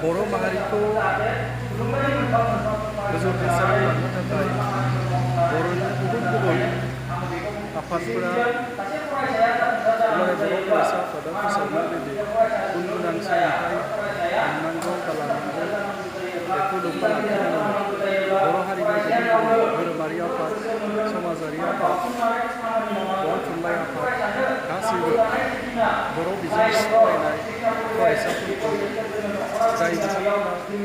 बर' माहारिखौ गोजौ थासारियाव लांनो थाखाय बर'नि गुबुन गुबुन आफादफोरा दुलाराय बर' फरायसा आफादा फोसावनाय बायदि गुन गोनां सोलोंथाइ मोननांगौ बा लानांगौ बेखौ लोब्बा लाखिनानै बर' हारिनि गुबुन गुबुन धोरोमारि आफाद, समाजारि आफाद, बर' थुनलाइ आफाद गासैबो बर' बिजोंजों फरायनाय फरायसाफोरखौ जाय बिथांमोना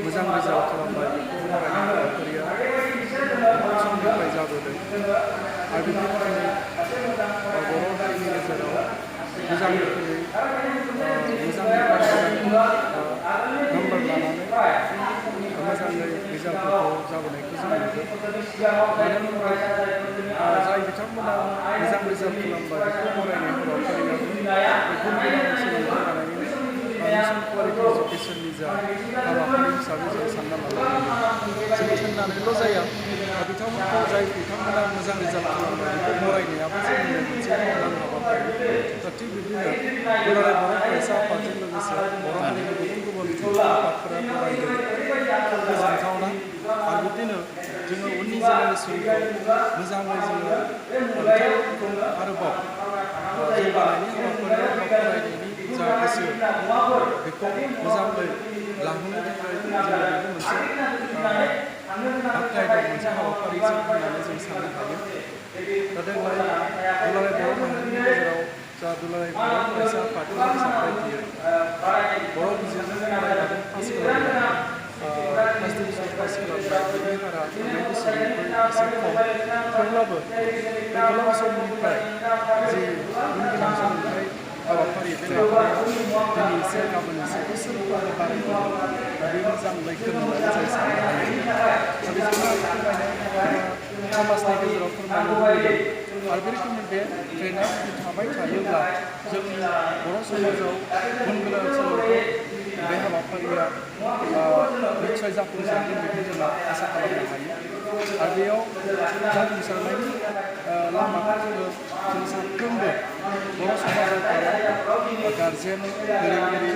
मोजां रिजाल्ट खालामबाय बेखौ बरायनाय हाबाफारिया गोबां समनिफ्राय जाबोदों आरो बेनिफ्रायनो बर' हारिनि गेजेराव मोजां रोखोमै मोजांनिफ्राय मोजां नाम्बार लानानै मोजाङै रिजाल्टफोरखौ जाबोनायखौ जों नुदों। मानो होनोब्ला जाय बिथांमोना मोजां रिजाल्ट खालामबाय बेखौ बरायनाय हाबाफारियाबो गुन गोनां सोलोंथाइ लानायनि मिशन कुवालिटि इडुकेसननि जा हाबाफारि हिसाबै जों सानना लानो हायो। जों थिननानैल' जाया बिथांमोनखौ जाय बिथांमोना मोजां रिजाल्ट खालामबाय बेखौ बरायनायाबो जोंनि मोनसे मावनां हाबाफारि। दा थिग बिदिनो दुलाराय बर' फरायसा आफादजों लोगोसे बर' हारिनि गुबुन गुबुन आफादफोरा बरायदों गोजोनथावना आरो बिदिनो जोङो उननि जेनेरेसनखौ मोजाङै जोङो बिथांमोनखौ आरोबाव जौगानायनि हाबाफारियाव बा फरायनायनि जा गोसो बेखौ मोजाङै लाहोनो थाखाय जोङो बेबो मोनसे बाख्नायथाव मोनसे हाबाफारिजों होननानै जों साननो हायो। दा देग्लाय दुलाराय बर' माहारिनि गेजेराव जा दुलाराय बर' फरायसा आफादनि हिसाब बायदियै बर' बिजोंजों फरायनानै पास खालामनाय फार्स्ट डिभिजन पास खालामनाय बेनि हारा थांनाय बोसोरनिख्रुइ एसे खम, थेवब्लाबो बे गोलाव समनिफ्राय जि गुन गोनां सोलोंथाइ हाबाफारि बे लाफानाया दिनै एसे गाबोन एसे बोसोरफ्रोमबो बारायबोदों। दा बे मोजां लैखोन होननानै जों साननो हायो। दा बेजोंनो फोरमायनाय समाजनि गेजेराव फोरमायनो लुबैदों आरो बे रोखोमनि बे ट्रेन्डआ जुदि थाबाय थायोब्ला जोंनि बर' समाजाव गुन गोनां सोलोंथाइ बे हाबाफारिया निस्सय जाफुंसारगोन बेखौ जोङो आसा खालामनो हायो। आरो बेयाव जाफुंसारनायनि लामाखौ जों साफ्रोमबो बर' समाजाव थानाय गारजेन, फोरोंगिरि,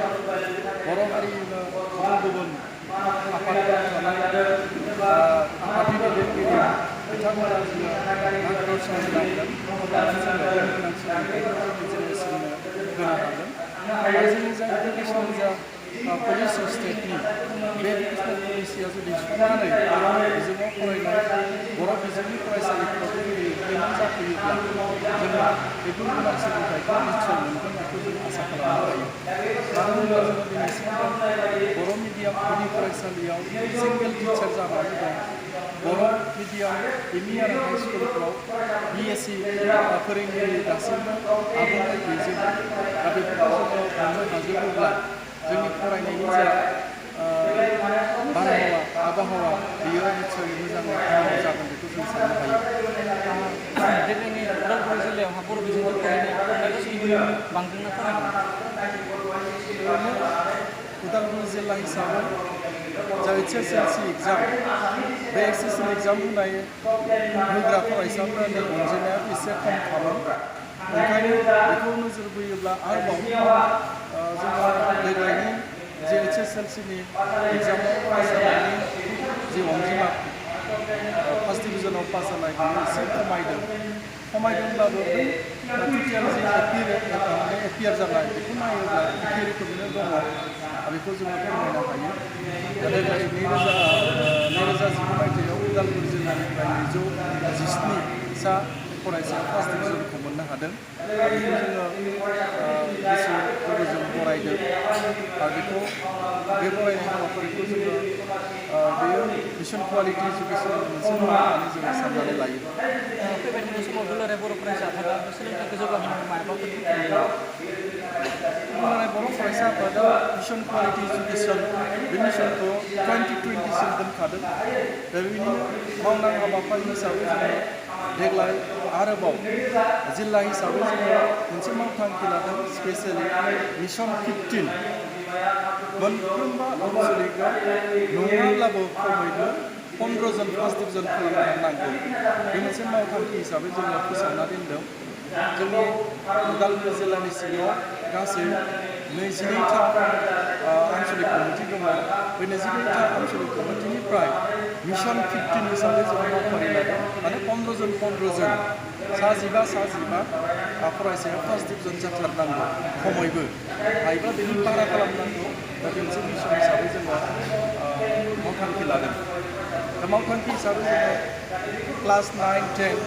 बर' हारिनिनो गुबुन गुबुन आफादफोराव थानाय आफादनि दैदेनगिरि बिथांमोना जोङो मार्गदर्शन होनांगोन। अब्लासो जोङो गुन गोनां सोलोंथाइखौ जोंनि जेनेरेसननो होनो हागोन। आरो जोंनि जा इडुकेसननि जा पलिसि स्टेटनि बे इडुकेसनेल पलिसिया जुदि समानै बर' बिजोङाव फरायनाय बर' बिजोंनि फरायसालिफोराव जुदि इमप्लिमेन्ट जाफैयोब्ला जोङो बे गुन गोनां सोलोंथाइखौ निस्सय मोनगोन बेखौ जों आसा खालामनो हायो। मानो होनोब्ला जोङो दिनैसिमबो बर' मिडियाम गुदि फरायसालियाव सिंगेल टिचार जानानै दं। बर' मिडियाम एमइ आरो हाइ स्कुलफ्राव BSc फोरोंगिरि दासिमबो आबुङै गैजोबा। दा बेफोरखौ जोङो मोननो हाजोबोब्ला जोंनि फरायनायनि जा बारहावा आबहावा बेयो निस्सय मोजाङै मोजां जागोन बेखौ जों साननो हायो। देग्लायनि उदालगुरि जिल्लायावहा बर' बिजोंजों फरायनाय गासैबो बांदोंना खमायदों? ओरैनो उदालगुरि जिल्ला हिसाबै जा HSLC एग्जाम बे HSLC एग्जाम होग्रा फरायसाफोरनि अनजिमाया एसे खम खामोन। ओंखायनो बेखौ नोजोर बोयोब्ला आरोबाव जोङो देग्लायनि जे HSLCनि एग्जामाव पास जानायनि जि अनजिमा फार्स्ट डिभिजनाव पास जानाय बेयो एसे खमायदोंब्लाबो बै टटेल जि एपियार जानाय बेखौ नायोब्ला एखे रोखोमैनो दङ बेखौ जोङो फोरमायनो हायो। दा देग्लाय 2019 मायथाइयाव उदालगुरि जिल्लानिफ्राय 217 सा फरायसाया फार्स्ट डिभिजनखौ मोननो हादों। बेखौ जोङो गोसो गोरबोजों बरायदों आरो बेखौ बे बरायनाय हाबाफारिखौ जोङो बेयो मिशन कुवालिटि इडुकेसननि मोनसे होननानै जोङो साननानै लायो। फैबाय थानाय समाव दुलाराय बर' फरायसा आफादा सोलोंथाइखौ जौगाहोनायाव माबाफोर थांखि दुलाराय बर' फरायसा आफादा मिशन कुवालिटि इडुकेसन बे मिशनखौ 2020सिम दोनखादों। दा बेनिनो मावनां हाबाफारि हिसाबै जोङो देग्लाय आरोबाव जिल्ला हिसाबै जोङो मोनसे मावथांखि लादों स्पेसियेलि मिशन 15 मोनफ्रोमबो आनसलिकआव नङाब्लाबो खमैनो 15 जन फार्स्ट डिभिजन खालामथारनांगौ बे मोनसे मावथांखि हिसाबै जोङो फोसावना दोनदों। जोंनि उदालगुरि जिल्लानि सिङाव गासै 22टा आनसलिक कमिटि दङ बे 22टा आनसलिक कमिटिनिफ्राय मिशन 15 हिसाबै जों मावफारि लादों माने 15 जन सा 15 फरायसाया फार्स्ट डिभिजन जाथारनांगौ खमैबो हायोबा बेनि बारा खालामनांगौ दा बे मोनसे मिशन हिसाबै जोङो मावथांखि लादों दा मावथांखि हिसाबै जोङो क्लास 9, 10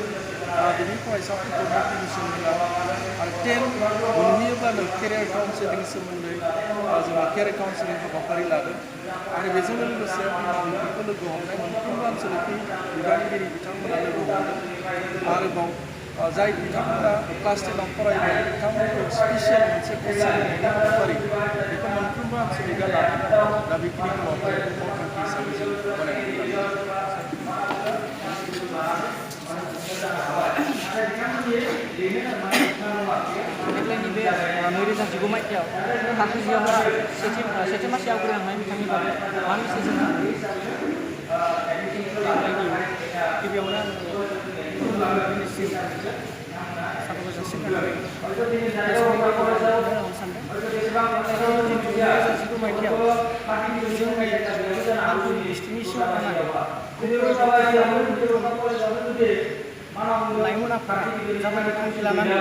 बिनि फरायसाफोरखौ मोटिभेसन होना आरो 10 मोनहैयोब्लानो केरियार काउन्सिलिं सोमोन्दै जोङो केरियार काउन्सिलिं हाबाफारि लादों आरो बेजों लोगोसे बिमा बिफाखौ लोगो हमनाय मोनफ्रोमबो आनसलिकनि बिबानगिरि बिथांमोना लोगो हमदों आरोबाव जाय बिथांमोना क्लास 10आव फरायबाय बिथांमोनखौ स्पेसियेल मोनसे कचिं होनायनि हाबाफारि बेखौ मोनफ्रोमबो आनसलिकआ लादों दा बेखिनि हाबाफारिखौ मावथांखि हिसाबै जों गनायनानै लादों। देग्लायनि बे 2019 मायथाइयाव थाखो जियाव सेथि मासि आवग्रिलांनाय बिथांनि बागै मा मेसेज होनो देग्लायनि गिबियावनो साबायखर जासिगोन आरो सानदों 2019 मायथाइयाव जोंनि उदालगुरि डिस्ट्रिक्टनि सिङाव थानाय लाइमोन आफादा जाबायदि थांखि लानानै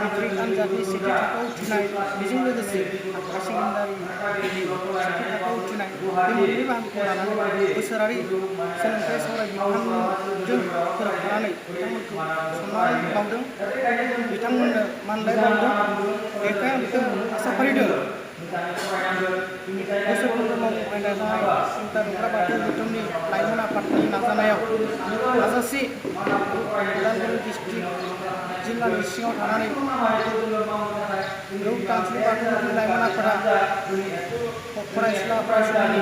मेट्रिक आनजादनि सेथि थाखोआव उथ्रिनाय बेजों लोगोसे हायार सेकेन्डारि सेथि थाखोआव उथ्रिनाय बे मोननै बाहागोखौ लानानै बोसोरारि सोलोंथाइ सावराय बिफानजों गोरोबफानानै बिथांमोनखौ सनमान बावदों बिथांमोननो मानलाय बावदों बेखायनो आं बेखौ आसा फारिदों बोसोरफ्रोमबो मावबोबाय थानाय सिन्ता दुग्रा बाथौ गौतमनि लाइमोन आफादनि नाजानायाव हाजासे उदालगुरि डिस्ट्रिक्ट जिल्लानि सिङाव थानानै रौता आनसलिक बाथौ गौतमनि लाइमोन आफादा फरायसुला फरायसुलिनि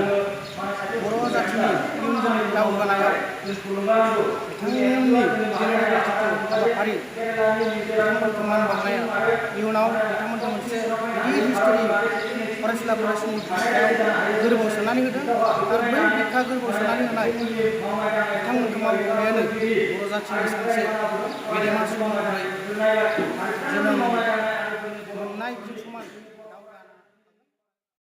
बर' जाथिनि इयुन जोलै दावगानायाव बिथांमोननि जेनेरेल हाबाफारि बिथांमोनखौ मान बावनाया इयुनाव बिथांमोनखौ मोनसे गिदिर हिस्टरि फरायसुला फरायसुलिनि सायाव गोरबोआव सोनानै होदों आरो बै बिखा गोरबोआव सोनानै होनाय बिथांमोनखौ मावबोनायानो बर' जाथिनि सासे गेदेमा सुबुं महरै जोनोम मोननाय समान